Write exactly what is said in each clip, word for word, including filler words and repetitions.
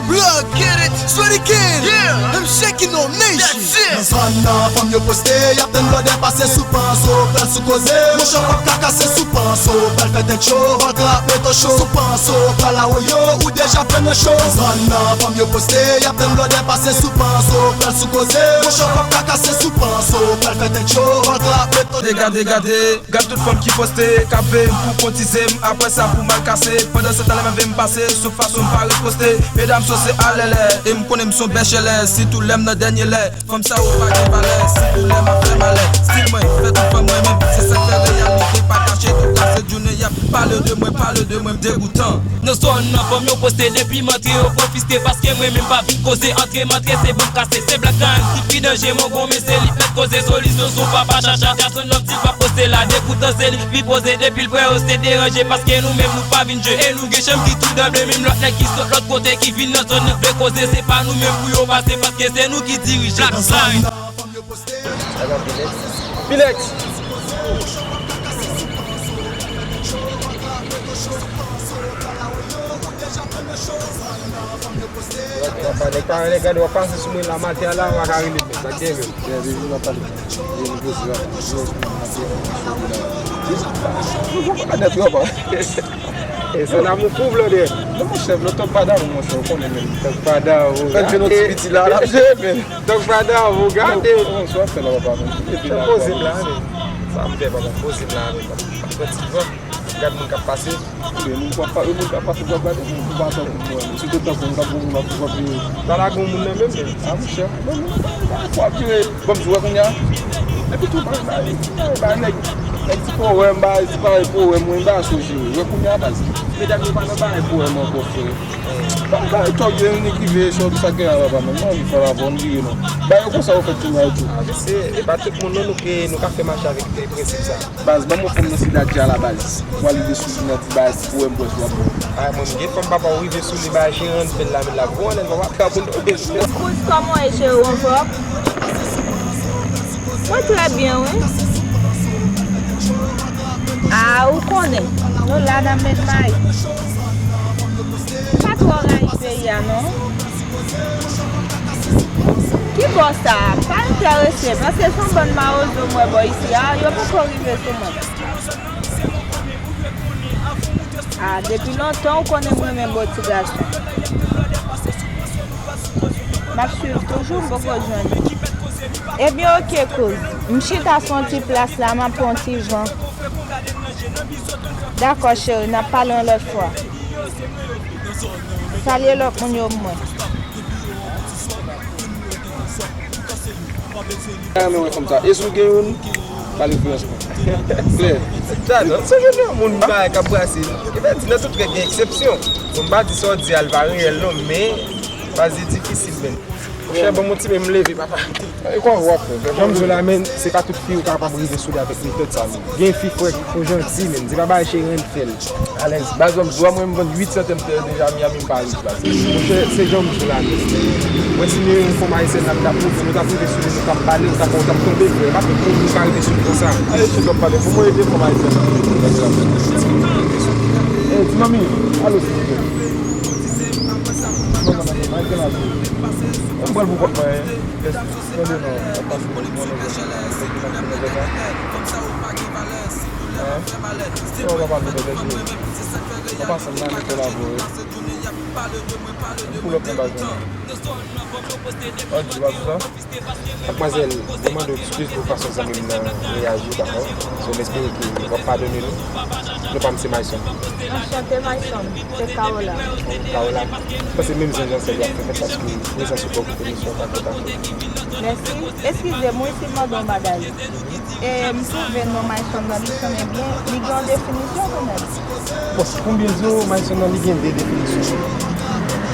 Blood, get it, swear it again. Yeah. I'm shaking no nation. That's it. Nan zòn nan, fanm yo poste, y ap tann blòdè pase sou panso, pral sou koze. Mouchwa p ap ka kase sou panso, pral fè tèt cho, vant la ap mete cho. Sou panso, pral awoyo, ou deja fè nan cho. Nan zòn nan, fanm yo poste, y ap tann blòdè pase sou panso, pral sou koze. Mouchwa p ap ka kase sou panso, pral fè tèt cho, vant la ap mete cho. Gade, gade, gade. Gad tout fanm ki poste, k ap veye m pou kotize m. Apre sa pou m al kase. Pandan se tan lè m ap veye m pase, sou fason m pa ret poste. Medam sose alèlè, e m konnen m s on bèchèlè. Sitou lè m nan dènye lè, fanm sa yo pa gen valè. Sitou lè m ap fè malè, stil mwen fè tout fanm renmen m. Se sa k fè reyalite pa kache, tou kase jounen y ap pale de mwen, pale de mwen, m degoutan. Nan zòn nan fanm yo poste depi m antre yo konfiske paske mwen menm pa vin koze antre m antre se bon kase se blak nan ki pi danje mongon men se li k mèt koze solisyon sou papa chacha gason nòm ti pa poste la degoutan se li pi poze depi l prè yo se deranje paske nou menm nou pa vin jwe e nou gen chanm ki tou danble menm lòt nèg ki sot lòt kote ki vin nan zòn nan vle koze se pa nou menm pou yo pase paske se nou ki dirije. Black Sign. Pilex. Nèg pa, nèg gade w ap pase sou mwen la maten an la, w pa ka rele m, sa k gen menm. Nèt yo pa. E se la mou pou blòdè. Non, monchè, blòdè pa damou, monchè, ou konnen menm. Blòdè pa damou. Fè l vin yon ti piti la, l ap jere menm. Blòdè pa damou, gade. Bon, sa w ap fè la, papa, menm. Poze m la, men. Sa m fè, papa, poze m la, men. Papa, pran ti van. Gad moun k ap pase. Kote moun k ap pa-, moun k ap pase, w ap gade moun pou pa tankou mwen. Sitou tankou m, tankou moun ap pou konpli. Pa lage yon moun nan menm, men. A, monchè. Bon, moun nan, fò ap jere. Bon, m di w wè kounye a. Epi tou, bay, bay, bay, bay, nèg, nèg ti pwowèm, bay, ti bagay pwowèm, mwen, m pa sou jere. Wè kounye a, baz. Medam yo pa nan bagay pwowèm ankò, frè. Bay, bay, tòg yo, nèg rive, sòti sa gen a, papa, men. Mwen, anvi fè la, bon, bliye, non. Bay yo konsa, yo fè kounye a, etou. A, mesye, e pa tout moun, non, nou ke, nou ka fè mache avèk, e, prensip sa. Baz, ban m yon fanm nan sila dja la baz. Ou al rive sou li nan ti baz, ou wè m pwès w ap bon. Ay, mwen, m gen fanm papa, ou rive sou li, baz, cheri, ann fè l la, men l ap bon, ann, papa, ka pou n tonbe. Kouz, kòman w ye, cheri, w anfòm? Mwen trè byen, wi. A, ou konnen, nou la nan men may. Pa twò rayi peyi a, non. Ki bò sa a? Pa enterese m. Èske se yon bann mawozo m wè bò isi a? Yo poko rive sou mwen. A, depi lontan ou konnen m renmen bo ti gason. M ap swiv toujou, m poko jwenn li. Ebyen, oke, kouz. M chita sou yon ti plas la, m ap pran yon ti van. Dakò, cheri, n ap pale yon lòt fwa. Salye lòt moun yo pou mwen. Mwen renmen wè fanm sa. E si w gen youn, pale kreyòl pou mwen. Klè. Sa, non, se jodi a moun bagay k ap brase. E ben, di nan tout règ gen eksepsyon. Bon, m pa di sa w di a l pa reyèl non, men baz li difisil, men. Monchè, ban m yon ti men m leve, papa. E kòman w ap fè? Jan m di w la, men, se pa tout fi ou kapab rive sou li avèk metòd sa, men. Gen fi, frè, ki fò janti, men. Se pa bagay cheri ann fè l. Alèz, baz, ban m di w, mwen, m vann uit santèm tè deja Miami, m pa rive la. Monchè, se jan m di w la, men. Mwen, si nou yon fanm ayisyèn la, m t ap rive, nou t ap rive sou li, nou t ap pale, nou t ap, nou t ap tonbe, frè. E pa tout moun nou ka rive sou li konsa. Ayisyèn w ap pale, pou mwen, ede fanm ayisyèn la. Ey, ti manmi, alo, silvouplè. Mwen pral pou kòb mwen, wi. Tande non, w ap pase pou mwen, non, non, non, non, non. An? Sa w pa pale de bèche. W ap pase nan mitan la pou, wi. M pull up nan baz mwen. An, di w ap di sa? Madmwazèl, mwen mande w eskiz pou fason zanmi m nan reyaji, dakò? So, m espere ke w ap padone nou. Non pa m se Myson. Anchante, Myson. Se Carola. Carola. M panse menm jan sè li ap fè fèt paske prezans ou bò kote misyon pa fèt ak ou. Mèsi. Eskize m wi si m mande yon bagay. E m twouve non Myson nan li sonnen byen. Li gen yon definisyon kanmenm. Bon, pou m byen di w, Myson nan li gen de definisyon.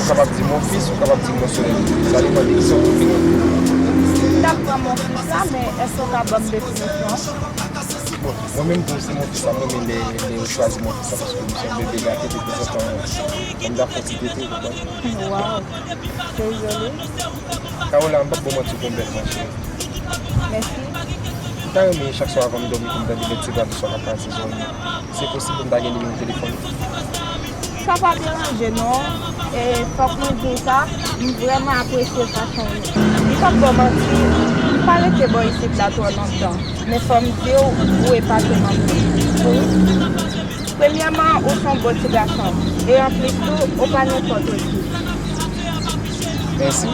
Ou kapab di m yon fis, ou kapab di m yon solèy. Sa depann de kisa w prefere. M t ap pran m yon fis la, men èske w ka ban m definisyon an? Bon, mwen menm tou, se m yon fis la, mwen renmen lè, lè yo chwazi m yon fis la, paske m se yon bebe gate, detanzantan, m ta fè yon ti tete, ou konprann? Waw, se joli. Carola, m p ap ba w manti, w gon bèl van, cheri. Mèsi. M ta renmen chak swa avan m dòmi pou m tande Bèt Sylvain sou Swa k ap pase sou. Se posib pou m ta gen nimewo telefòn ou? Sa pa deranje non. E fòk mwen di w sa, m vrèman apresye fason w ye. M p ap ba w manti, m pa rete bò isit la twò lontan. Men fò m di w, ou epate m anpil. Wi. Premyèman, ou se yon bon ti gason. E anplis tou, ou pa nenpòt osi. Mèsi.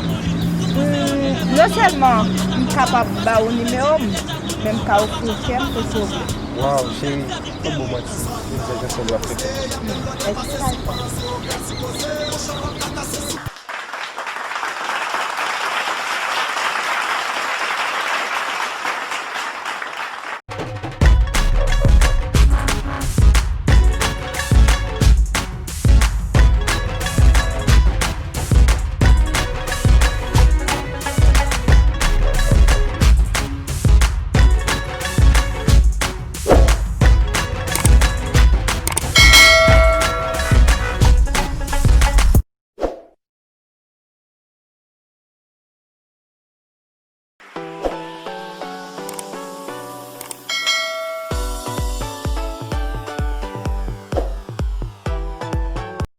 Hmm, non sèlman m kapab ba ou nimewo m, men m ka ofri w kè m pou sove. Waw, cheri, pa ba w manti. Vin fè jan sèl w ap fè kè m. Mèsi.